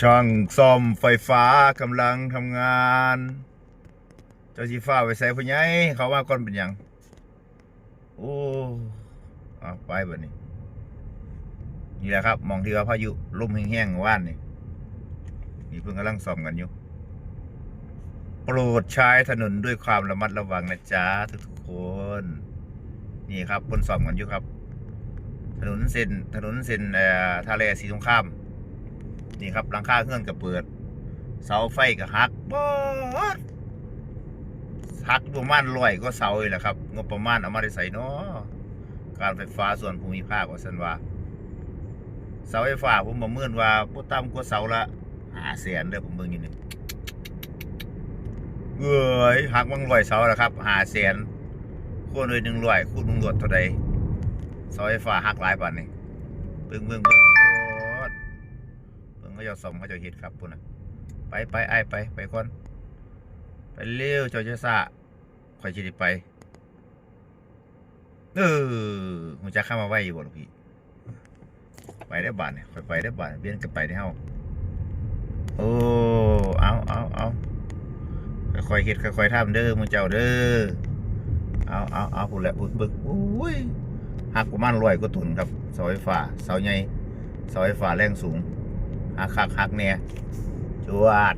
ຊ່າງສ້ອມໄຟຟ້າກຳລັງທຳງານ. ເຈົ້າຊິຟ້າວໄປໃສພໍ່ໃຫຍ່? ເຂົ້າມາກ່ອນເປັນຫຍັງ? ໂອ້ ເອົາໄປບັດນີ້. ນີ້ແຫຼະຄັບ ໝ່ອງທີ່ວ່າພາຍຸລົມແຮງໆ ວານນີ້. ນີ້ເພິ່ນກຳລັງສ້ອມກັນຢູ່. ໂປຣດໃຊ້ຖະໜົນດ້ວຍຄວາມລະມັດລະວັງນະຈ໊ະທຸກໆຄົນ. ນີ້ຄັບ ເພິ່ນສ້ອມກັນຢູ່ຄັບ ຖະໜົນເສັ້ນ ຖະໜົນເສັ້ນ ເອີ ທ່າແລ ສີສົງຄາມ. ນີ້ຄັບ ຫຼັງຄາເຮືອນກໍເປີດ ເສົາໄຟກໍຫັກເບິດ ຫັກຢູ່ປະມານຮ້ອຍກວ່າເສົານີ້ແຫຼະຄັບ. ງົບປະມານເອົາມາແຕ່ໃສນໍ? ການໄຟຟ້າສ່ວນພູມິພາກວ່າຊັ້ນວ່າ. ເສົາໄຟຟ້າ ຜົມປະເມີນວ່າບໍ່ຕ່ຳກວ່າເສົາລະຫ້າແສນເດີ້ ຜົມເບິ່ງຢູ່ນີ້. ເອີຍ ຫັກມັນຮ້ອຍເສົາລະຄັບ ຫ້າແສນ ຄູນດ້ວຍໜຶ່ງຮ້ອຍ ຄູນເບິ່ງໂລດເທົ່າໃດ. ເສົາໄຟຟ້າຫັກຫຼາຍປານນີ້. ເບິ່ງ ເບິ່ງ ເບິ່ງ ໂອ້ ເບິ່ງເຂົາເຈົ້າສ້ອມ ເຂົາເຈົ້າເຮັດຄັບ ພຸ້ນນະ. ໄປ ໄປ ອ້າຍ ໄປ ໄປກ່ອນ ໄປເລັວ ເຈົ້າຢ່າຊ້າ ຂ້ອຍຊິໄດ້ໄປ. ເອີ ຮູ້ຈັກຄຳວ່າໄວຢູ່ບໍ່ລູກພີ່? ໄປເດີ້ບາດນີ້ ຂ້ອຍໄປເດີ້ບາດນີ້ ວຽນກັນໄປເດີ້ເຮົາ. ໂອ້ ເອົາ ເອົາ ເອົາ ຄ່ອຍໆເຮັດຄ່ອຍໆທຳເດີ້ໝູ່ເຈົ້າເດີ້. ເອົາ ເອົາ ເອົາ ພຸ້ນແຫຼະ ພຸ້ນ ເບິ່ງ ໂອ້ຍ ຫັກປະມານຮ້ອຍກວ່າຕົນຄັບ ເສົາໄຟຟ້າ ເສົາໃຫຍ່ ເສົາໄຟຟ້າແຮງສູງ ຫັກຄັກຫັກແນ່ ຈວດ.